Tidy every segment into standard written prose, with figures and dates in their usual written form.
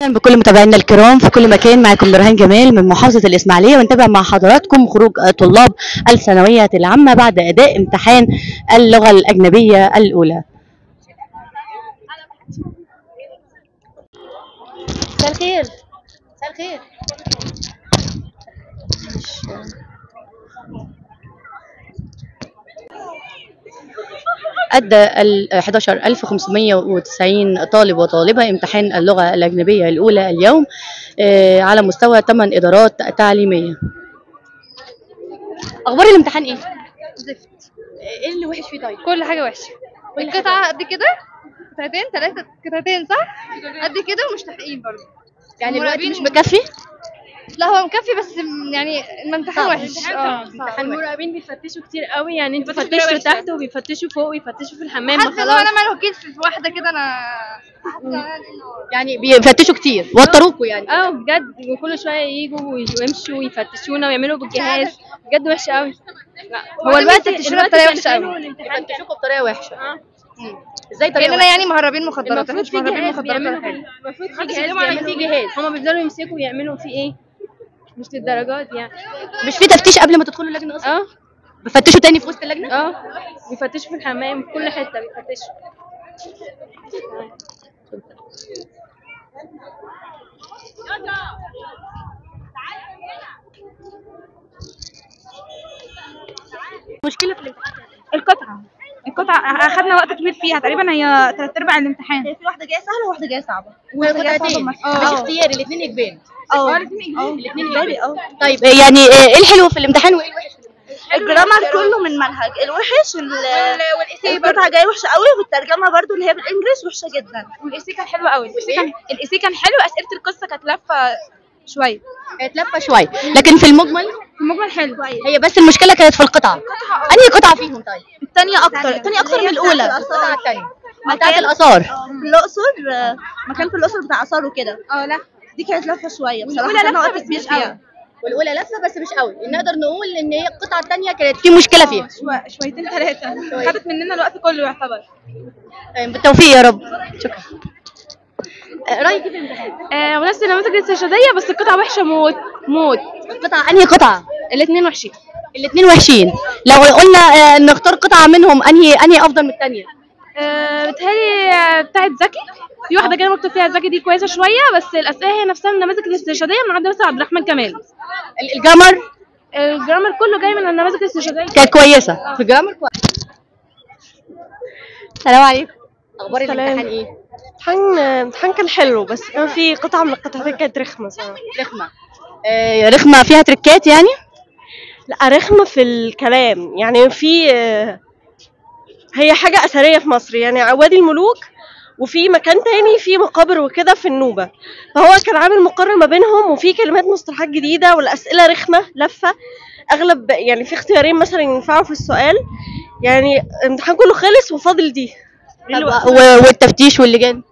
اهلا بكل متابعينا الكرام في كل مكان، معكم نورهان جمال من محافظة الإسماعيلية، ونتابع مع حضراتكم خروج طلاب الثانوية العامة بعد أداء امتحان اللغة الأجنبية الأولى. مساء الخير. مساء الخير. أدى ال 11590 طالب وطالبة امتحان اللغة الأجنبية الأولى اليوم على مستوى 8 إدارات تعليمية. أخبار الامتحان إيه؟ زفت. إيه اللي وحش فيه طيب؟ كل حاجة وحشة. القطعة قد كده، قطعتين ثلاثة، قطعتين صح؟ قد كده ومش لاحقين برضه. يعني الوقت مش مكفي؟ لا هو مكفي بس يعني الامتحان وحش. المراقبين بيفتشوا كتير قوي، يعني انتوا فتشتوا تحت وبيفتشوا فوق ويفتشوا في الحمام. حاسه ان انا مال وكيل في واحدة كده، انا يعني بيفتشوا كتير وتروكوا يعني. بجد، وكل شوية يجوا ويمشوا ويفتشونا ويعملوا بالجهاز، بجد وحش قوي. لا هو الوقت بيفتشونا بطريقة وحشة قوي. بيفتشوكوا بطريقة وحشة. ازاي طريقه؟ كاننا يعني مهربين مخدرات. احنا مش مهربين مخدرات ولا حاجة. المفروض في جهاز، في جهاز هما بيفضلوا يمسكوا ويعملوا فيه ايه؟ مش للدرجات يعني. مش في تفتيش قبل ما تدخلوا اللجنة اصلا؟ بيفتشوا تاني في وسط اللجنة؟ بيفتشوا في الحمام، في كل حتة بيفتشوا. مشكلة في الامتحان القطعة اخدنا وقت طويل فيها، تقريبا هي 3/4 الامتحان. في واحدة جاية سهلة وواحدة جاية صعبة. قطعتين مش اختياري، الاثنين اجباري. الاثنين اجباري. طيب يعني ايه الحلو في الامتحان وايه الوحش في الامتحان؟ ال grammar كله من منهج الوحش، القطعة جاية وحشة قوي، والترجمة برضو اللي هي بال English وحشة جدا. وال essay كان حلو قوي. ال essay كان حلو. اسئلة القصة كانت لفه شوية، كانت لفه شوية، لكن في المجمل حلو. هي بس المشكلة كانت في القطعة. انهي قطعه فيهم طيب؟ الثانية اكتر، الثانية اكتر من الاولى. القطعة الثانية بتاعت الاثار في الاقصر، مكان في الاقصر بتاع اثار وكده. لا دي كانت لفه شوية بصراحة، الاولى لفه بس مش قوي. والاولى لفه بس مش قوي. نقدر نقول ان هي القطعة الثانية كانت في مشكلة فيها شويتين ثلاثة، خدت مننا الوقت كله يعتبر. بالتوفيق يا رب. شكرا. رايك في الامتحان؟ ونفس النماذج الاسترشاديه، بس القطعة وحشة موت موت. القطعة انهي قطعه؟ الاثنين وحشين. الاثنين وحشين. لو قلنا نختار قطعه منهم، انهي افضل من الثانية؟ بتهيألي بتاعت زكي، في واحدة كده مكتوب فيها زكي دي كويسة شوية، بس الاسئلة هي نفسها النماذج الاسترشاديه من عند مثلا عبد الرحمن كمال. ال grammar؟ ال grammar كله جاي من النماذج الاسترشاديه. كانت كويسة في ال grammar كويس. السلام عليكم. اخبار الامتحان ايه؟ الامتحان كان حلو، بس كان في قطعة من القطعتين كانت رخمة صراحة. رخمة؟ رخمة فيها تريكات يعني؟ لا رخمة في الكلام، يعني في هي حاجة أثرية في مصر، يعني وادي الملوك، وفي مكان تاني في مقابر وكده في النوبة، فهو كان عامل مقارنة ما بينهم، وفي كلمات مصطلحات جديدة، والأسئلة رخمة لفة، أغلب يعني في اختيارين مثلا ينفعوا في السؤال، يعني الامتحان كله خلص وفاضل دي. والتفتيش واللجان؟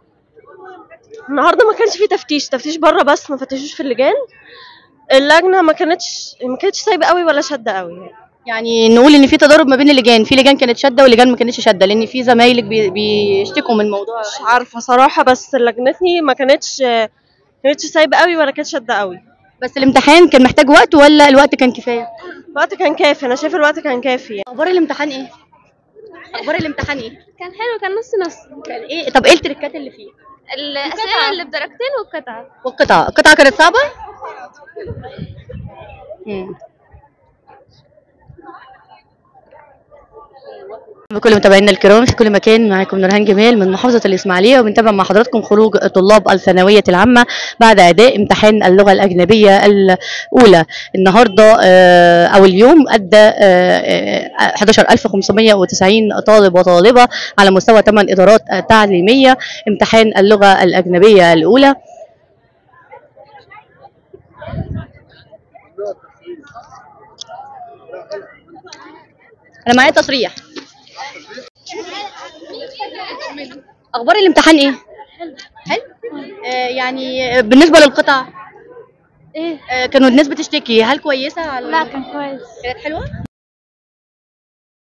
النهارده ما كانش فيه تفتيش، تفتيش بره بس، ما فتشوش في اللجان. اللجنة ما كانتش سايبه قوي ولا شاده قوي. يعني نقول ان في تضارب ما بين اللجان، في لجان كانت شاده ولجان ما كانتش شاده، لان في زمايلك بيشتكوا من الموضوع. مش عارفه صراحة، بس لجنتني ما كانتش سايبه قوي ولا كانت شاده قوي. بس الامتحان كان محتاج وقت ولا الوقت كان كفاية؟ الوقت كان كافي، انا شايفه الوقت كان كافي. اخبار الامتحان ايه؟ اخبار الامتحان ايه؟ كان حلو، كان نص نص. كان ايه؟ طب ايه التريكات اللي فيه؟ الاسئلة اللي بدرجتين والقطعه. والقطعه، القطعة كانت صعبة؟ بكل متابعينا الكرام في كل مكان، معاكم نورهان جمال من محافظة الإسماعيلية، وبنتابع مع حضراتكم خروج طلاب الثانوية العامة بعد أداء امتحان اللغة الأجنبية الأولى. النهاردة أو اليوم أدى 11590 طالب وطالبة على مستوى 8 إدارات تعليمية امتحان اللغة الأجنبية الأولى. أنا معايا تصريح. اخبار الامتحان ايه؟ حلو. يعني بالنسبة للقطع ايه؟ كانوا الناس بتشتكي، هل كويسة على؟ لا كان كويس. كانت حلوة.